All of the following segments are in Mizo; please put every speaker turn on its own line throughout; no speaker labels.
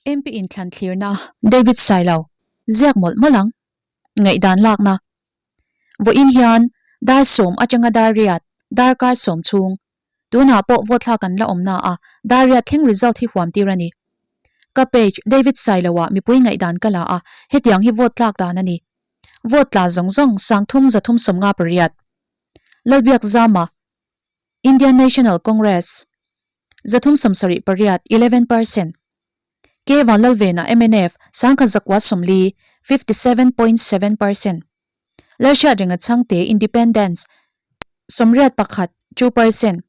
MP inthlan thlirna David Sailo ziak mawlh mawlh ang. Ngaihdan lakna Vawiin hian dar sawm atanga dar riat, darkar sawm chhung, tunah pawh vote thlak an la awm na a, dar riat thleng result hi huam tir a ni. Ka page David Sailo-ah mipui ngaihdan ka la a, hetiang hi vote tlak dan a ni. Vote tla zawng zawng 3 358. Lalbiakzama, Indian National Congress, 378, 11%. K Vanlalvena mnf 1140, 57.7%. Lalhriatrenga Chhangte Independence, 81, 2%.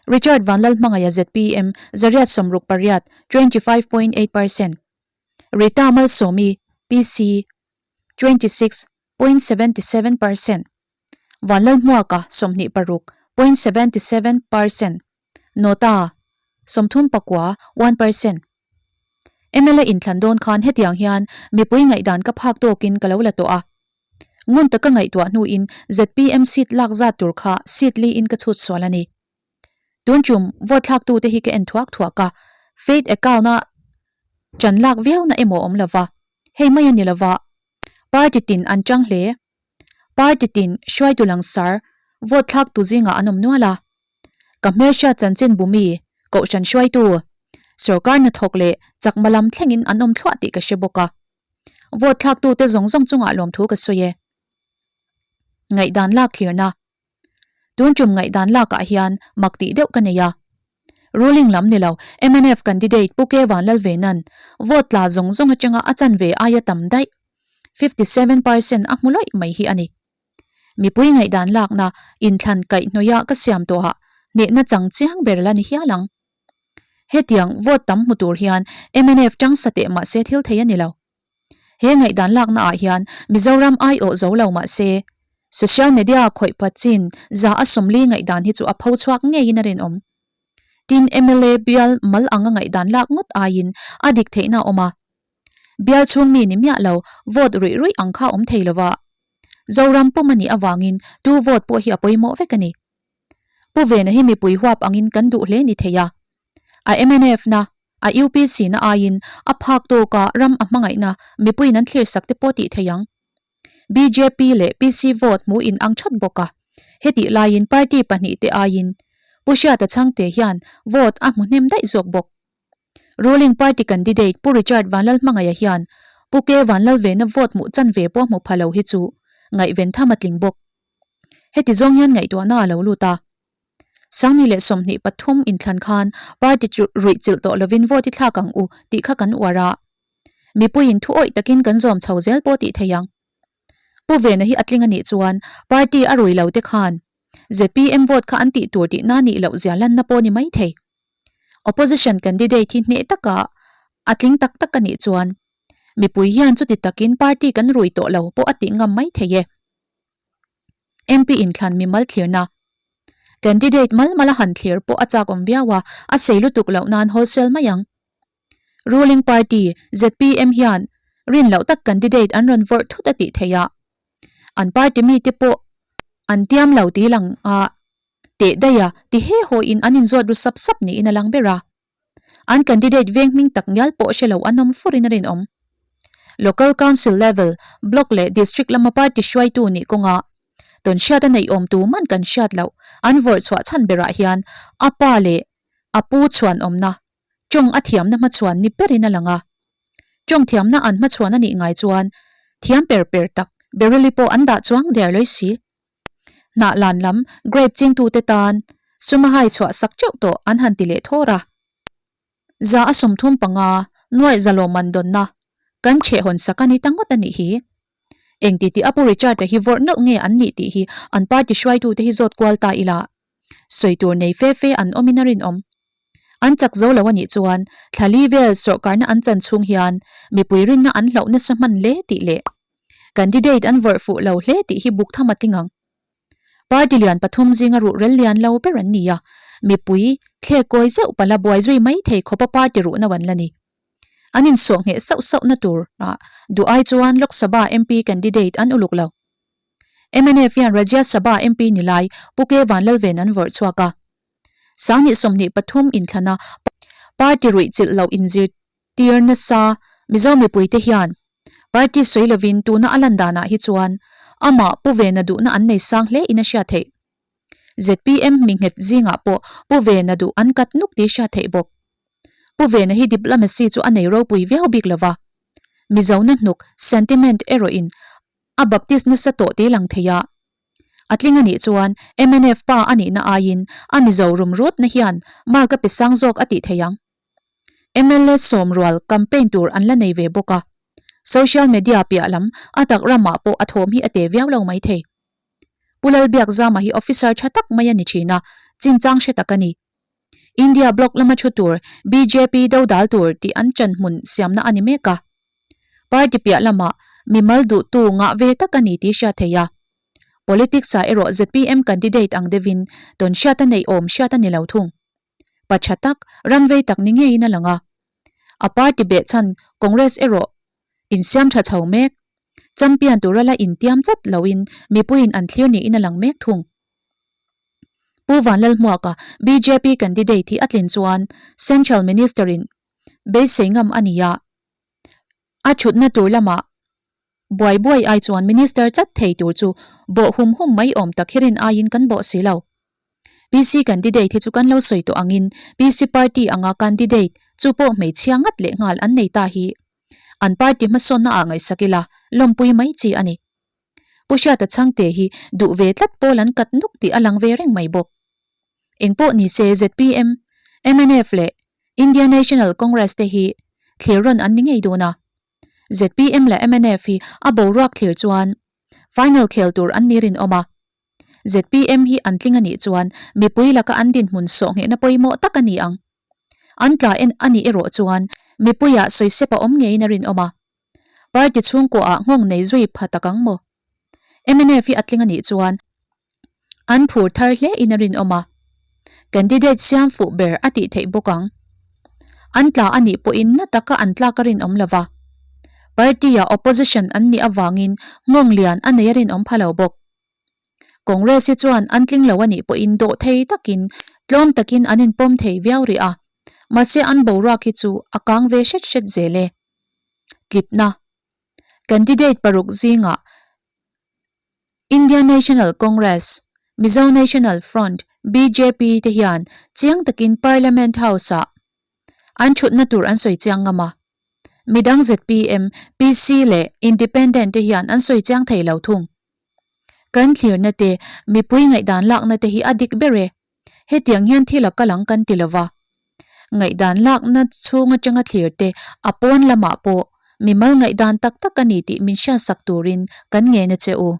Richard Vanlalhmangaia zpm 868, 25.8%. Rita Malsawmi PC, 26.77%. Vanlalhmuaka 26 .77 percent, Nota, 34 1 percent. Mla inthlan dawn khan hetiang hian mipui ngaihdan ka phak tawkin ka lo la tawh a. Ngun taka ngaihtuah hnuin zpm seat lak zat tur kha seat liin ka chhut sual a ni. Tun tum vote thlaktute hi ka en thuak thuak a, faith account-a ṭan lak viauna emaw awm lova, hei mai a ni lova, party tin an ṭang hle. Party tin hruaitu langsar vote thlaktu zingah an awm nual a. Ka hmelhriat chanchin bumi, kohhran hruaitu, sorkar hnathawk leh chakma lam thlengin an awm thluah tih ka hre bawk a. Vote thlaktute zawng zawng chungah lawmthu ka sawi e. Ngaihdan lak thlirna Tun tum ngaihdan lakah hian mak tih deuh ka nei a. Ruling lam ni lo, mnf candidate Pu K Vanlalvena'n vote tla zawng zawng atanga a chanve aia tam daih, 57 percent a hmu lawih mai hi a ni. Mipui ngaihdan lakna inthlan kaihhnawih a ka siam tawhah hnehna chang chiang ber la ni hial ang. Hetiang vote tam hmu tur hian mnf tang sa teh mahse thil thei a ni lo. He ngaihdan lakna ah hian Mizoram aiawh zo lo mah se, social media khawih phat chin za a 40 ngaihdan hi chu a pho chhuak ngeiin a rinawm. Tin, mla bial mal anga ngaihdan lak ngawt aiin a dik theihna a awm a. Bial chhung mi ni miah lo vote ruih ruih ang kha awm thei lova. Zoram pum a nih avangin tu vote pawh hi a pawimawh vek a ni. Pu Vena hi mipui huap angin kan duh hle ni thei a. A mnf na, a UPC na aiin a phak tawka ram a hmangaihna mipuiin an thlir sak te pawh tih thei ang. Bjp leh PC vote hmu in ang thawt bawk a. Hetih laiin party pahnih te aiin Pu Hriata Chhangte hian vote a hmu hnem daih zawk bawk. Ruling party candidate Pu Richard Vanlalhmangaia hian Pu K Vanlalvena vote hmuh chanve pawh hmu pha lo hi chu ngaihven tham a tling bawk. Heti zawng hian ngaihtuahna a lo lut a. 2023 inthlan khan party chu ruih chilh tawh lovin vote i thlak ang u tih kha kan uar a. Mipuiin thu awih takin kan zawm chho zel pawh tih thei ang. Pu Vena hi a tling a nih chuan party a rui lo te khan zpm vote kha an tih tur tihna nih loh zia lanna pawh ni mai thei. Opposition candidate hi hneh taka a tling tak tak a nih chuan mipui hian chuti takin party kan rui tawh lo pawh a tih ngam mai thei e. MP inthlan mimal thlirna Candidate mal mala han thlir pawh a chak awm viau a, a sei lutuk loh nan wholesale mai ang. Ruling party zpm hian rin loh tak candidate an rawn vawrh thut a tih theih a, an party mite pawh an tiam lo tih lang a teh daih a ti he haw in an inzawt ru sap sap niin a lang ber a. An candidate veng hming tak ngial pawh hre lo an awm fur in a rinawm. Local Council level, Block leh District lama party hruaitu nih kawnga tawn hriat a neih awm tu man kan hriat loh an vawrh chhuah chhan berah hian a pa leh a pu chhuan awmna tawng a thiamna hmachhuan ni berin a lang a. Tawng thiamna an hmachhuan a nih ngai chuan thiam per per tak Beryl-i pawh an dah chuang der lawih si. Hnah lan lam grape chingtute tan sum a hai chhuah sak teuh tawh an han ti leh thawr a. 135 nuaih zalawm an dawnna kan chheh hawn sak a ni ta ngawt a nih hi. Engti tih a Pu Richard-a hi vawrh nawlh nge an nih tih hi an party hruaitute hi zawt kual ta ila sawi tur nei fe fe an awmin a rinawm. An chak zo lo a nih chuan thla li vel sawrhkarna an chan chhung hian mipui rinna an hlauh nasa hman hle tih leh candidate an vawrh fuh lo hle tih hi buk tham a tling ang. Party lian pathum zinga ruhrel lian lo ber an ni a, mipui thlek kawi zeuh pala buai zui mai thei khawpa party ruhna an la ni. An insawh ngheh sauh sauhna turah duh ai chuan Lok Sabha MP candidate an uluk lo. Mnf hian Rajya Sabha MP ni lai Pu K Vanlalven an vawrh chhuak a. 2023 inthlana party ruih chilh loh inzir. Tir nasa Mizo mipuite hian party sawi lovin tuna a lan danah hi chuan amah Pu Vena duhna an nei sang hle in a hriat theih. Zpm mi nghet zingah pawh Pu Vena duh an kat nuk tih hriat theih bawk. Pu Vena hi diplomacy chu a nei ropui viau bik lova, Mizona hnuk sentiment erawhin a baptist nasa tawh tih lang thei a. A tling a nih chuan mnf pa a nihna aiin a Mizo rumrutna hian mark a pe sang zawk a tih theih ang. Mla sawmrual campaign tur an la nei ve bawk a, social media piah lam a tak ramah pawh a thawm hi a te viau lo mai thei. Pu Lalbiakzama hi officer tha tak mai a ni thin a, chinchang hre tak a ni. India bloc lama thu tur bjp dodal tur tih an chan hmun siamna a ni mek a. Party piah lamah mimal duhtu ngah ve tak a ni tih hriat theih a. Politics ah erawh zpm candidate ang deuhin tawn hriat a neih awm hriat a ni lo thung. Pa tha tak, ram vei tak ni ngeiin a lang a. A party behchhan Congress erawh insiam tha chho mek. Champion tura la intiam chat loin mipuiin an thlir niin a lang mek thung. Pu Vanlalhmuaka bjp candidate hi a tlin chuan Central Minister-in beisei ngam a ni a. A thutna tur lamah buai buai ai chuan Minister chat thei tur chu bawh hum hum mai awm tak hi rin aiin kan bawh si lo. PC candidate hi chu kan lo sawi tawh angin PC party anga candidate chu pawh hmeichhia ngat leh nghal an nei ta hi an party hmasawnna ah ngaihsak ila lawmpui mai chi a ni. Pu Hriata Chhangte hi duh ve tlat pawl an kat nuk tih a lang ve reng mai bawk. Engpawh ni se zpm, mnf leh India National Congress te hi thlir rawn an ni ngei dawn a. Zpm leh mnf hi a boruak thlir chuan final khel tur an ni rinawm a. Zpm hi an tling a nih chuan mipui laka an dinhmun sawh nghehna pawimawh tak a ni ang. An tla en a nih erawh chuan mipuiah sawisep a awm ngeiin a rinawm a. Party chhungkuaah nghawng nei zui pha tak ang maw? Mnf hi a tling a nih chuan an phur thar hle in a rinawm a, candidate siam fuh ber a tih theih bawk ang. An tla a nih pawhin na taka an tlak a rinawm lo va, party-ah opposition an nih avangin nghawng lian a nei a rinawm pha lo bawk. Congress hi chuan an tling lo a nih pawhin dawh thei takin tlawm takin an inpawm thei viau rih a, mahse an boruak hi chu a kang ve hret hret zel e. Tlipna Candidate paruk zingah Indian National Congress, Mizo National Front, bjp te hian chiang takin Parliament House-ah an thutna tur an sawi chiang ngam a. Midang zpm, PC leh Independent te hian an sawi chiang thei lo thung. Kan thlirna te, mipui ngaihdan lakna te hi a dik ber e. Hetiang hian thil a kal ang kan ti lova. Ngaihdan lakna chhung atanga thlir te a pawn lamah pawh mimal ngaihdan tak tak a ni tih min hriatsak turin kan ngen a che u.